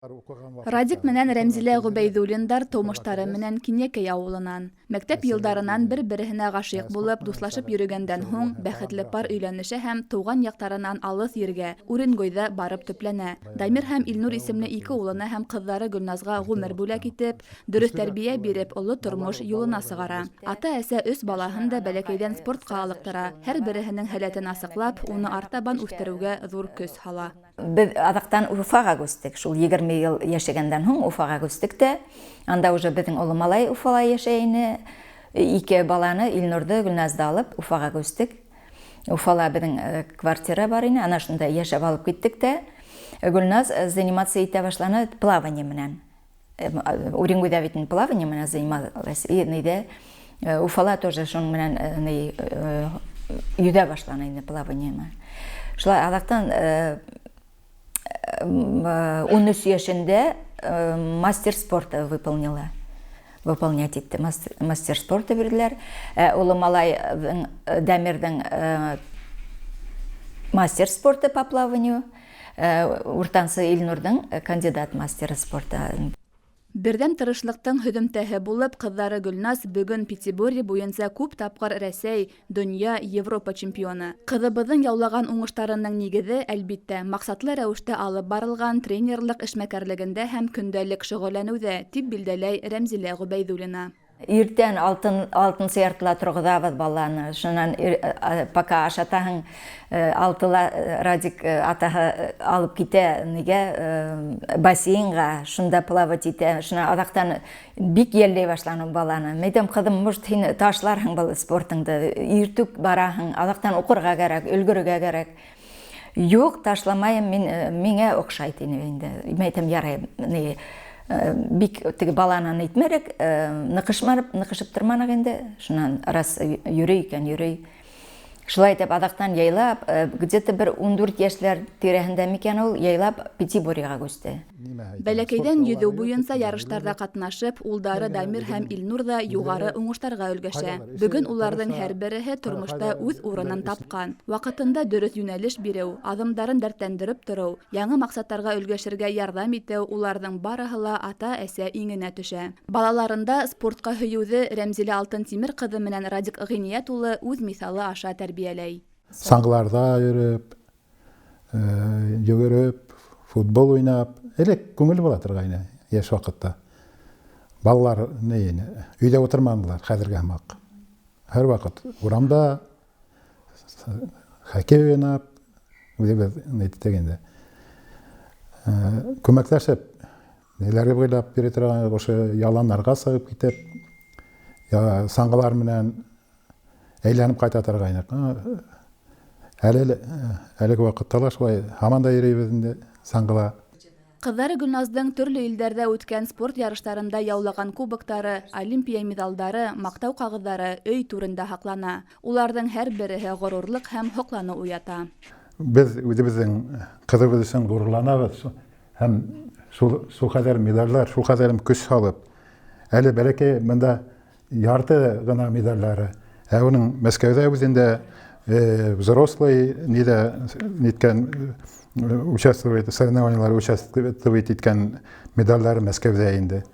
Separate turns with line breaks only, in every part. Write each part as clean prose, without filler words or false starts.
Радик менән Рәмзилә Ғөбәйҙуллиндар тыумыштары менән Кинйәкәй ауылынан. Мәктәп йылдарынан бер-береһенә ғашиҡ булып, дуҫлашып йөрөгәндән һуң, бәхетле пар өйләнешә һәм тыуған яҡтарынан алыҫ ергә, Уренгойҙа барып төпләнә. Дамир һәм Илнур исемле ике улына һәм ҡыҙҙары Гөлназға ғүмер бүләк итеп, дөрөҫ тәрбиә биреп, оло тормош юлына сығара. Ата-әсә өс балаһын да бәләкәйҙән спортҡа ылыҡтыра, һәр береһенең һәләтен асыҡлап, уны артабан үҫтереүгә ҙур көс һала.
Беҙ аҙаҡтан Уфаға күстек. Шул 20 йыл йәшәгәндән һуң Уфаға күстек тә, анда уже беҙҙең оло малай Уфала йәшәй ине. Ике баланы, Илнурҙы, Гөлназды алып Уфаға күстек. Уфала беҙҙең квартира бар ине, ана шунда йәшәп алып киттек тә. Гөлназ заниматься итә башланы плавание менән. Уренгойҙа бит плавание менән занималась. И нейҙә Уфала тоже шуның менән йөҙә башланы инде плавание менән. Шулай аҙаҡтан 13 йәшендә мастер спорта выполнила. Выполнять итте. Мастер спорта бирҙеләр. Оло малайҙың, Дамирҙың, мастер спорта по плаванию. Уртансы Илнурҙың кандидат мастера спорта.
Берҙәм тырышлыҡтың һөҙөмтәһе булып, ҡыҙҙары Гөлназ бөгөн пятиборье буйынса күп тапҡыр Рәсәй, донъя, Европа чемпионы. Ҡыҙыбыҙҙың яулаған уңыштарының нигеҙе, әлбиттә, маҡсатлы рәүештә алып барылған тренерлыҡ эшмәкәрлегендә һәм көндәлек шөғөлләнеүҙә, тип билдәләй Рәмзилә Ғөбәйҙуллина.
Иртән алтынсы яртыла торғоҙабыҙ баланы. Шунан пока ашатаһың, 6-ла Радик атаһы алып китә нигә, бассейнға, шунда плавать итә. Шунан аҙаҡтан бик йәлләй башланы баланы. Мин әйтәм: «Ҡыҙым, может, һин ташларһың был спортыңды, иртүк бараһың, аҙаҡтан уҡырға кәрәк, өлгөрөргә кәрәк». «Юҡ, ташламайым мин, миңә оҡшай», — тине инде. Мин әйтәм: «Ярай», ни, бик теге баланы нитмәнек, ныҡышманып, ныҡышып торманыҡ инде. Шунан раз йөрөй икән, йөрөй. Шулай итеп, аҙаҡтан яйлап, где-то бер 14 йәшләр тирәһендә микән ул, яйлап пятиборьеға күсте.
Бәләкәйҙән йөҙөү буйынса ярыштарҙа ҡатнашып, улдары Дамир һәм Илнур ҙа юғары уңыштарға өлгәшә. Бөгөн уларҙың һәр береһе тормошта үҙ урынын тапҡан. Ваҡытында дөрөҫ йүнәлеш биреү, аҙымдарын дәртләндереп тороу, яңы маҡсаттарға өлгәшергә ярҙам итеү — уларҙың барыһы ла ата-әсә иңенә төшә. Балаларында спортҡа һөйөүҙе Рәмзилә Алтынтимер ҡыҙы менән Радик Ғиниәт улы үҙ миҫалы аша тәрбиәләй.
Саңғыларҙа йөрөп, йүгереп, футбол уйнап, элек күңел була торғайны йәш ваҡытта. Балалар ни ине, өйҙә ултырманылар хәҙерге һымаҡ. Һәр ваҡыт урамда хоккей уйнап, үҙебеҙ ниттек инде. Күмәкләшеп, ниләр буйлап йөрөй торған, ошо яланнарға сығып китеп, саңғылар менән әйләнеп ҡайта торғайныҡ. Әле әлеге ваҡытта ла шулай һаман да йөрөйбөҙ инде саңғыла.
Ҡыҙҙары Гөлназдың төрлө илдәрҙә үткән спорт ярыштарында яулаған кубоктары, олимпия миҙалдары, маҡтау ҡағыҙҙары өй түрендә һаҡлана. Уларҙың һәр береһе ғорурлыҡ һәм һоҡланыу уята.
Беҙ үҙебеҙҙең ҡыҙыбыҙ өсөн ғорурланабыҙ һәм шул ҡәҙәр миҙалдар, шул ҡәҙәр көс һалып, әле бәләкәй бында ярты ғына миҙалдары. Ә уның Мәскәүҙә үҙендә взрослый ниҙә ниткән, участвовать, соревнованиялар участвовать иткән медальдары Мәскәүҙә инде.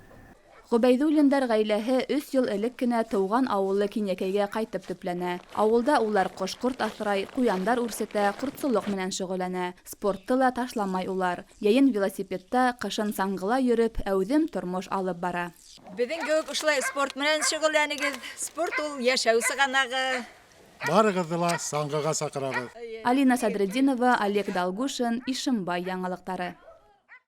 Ғөбәйҙуллиндар ғаиләһе 3 йыл элек кенә тыуған ауылы Кинйәкәйгә ҡайтып төпләнә. Ауылда улар ҡош-ҡорт аҫрай, ҡуяндар үрсетә, ҡортсолоҡ менән шөғөлләнә. Спортты ла ташламай улар. Йәйен велосипедта, ҡышын саңғыла йөрөп, әүҙем тормош алып бара.
Беҙҙең кеүек ошолай спорт менән шөғөлләнегеҙ. Спорт ул — йәшәү сығанағы.
Барығыҙҙы ла саңғыға саҡырабыҙ.
Алина Садретдинова, Олег Долгушин, Ишимбай яңылыҡтары.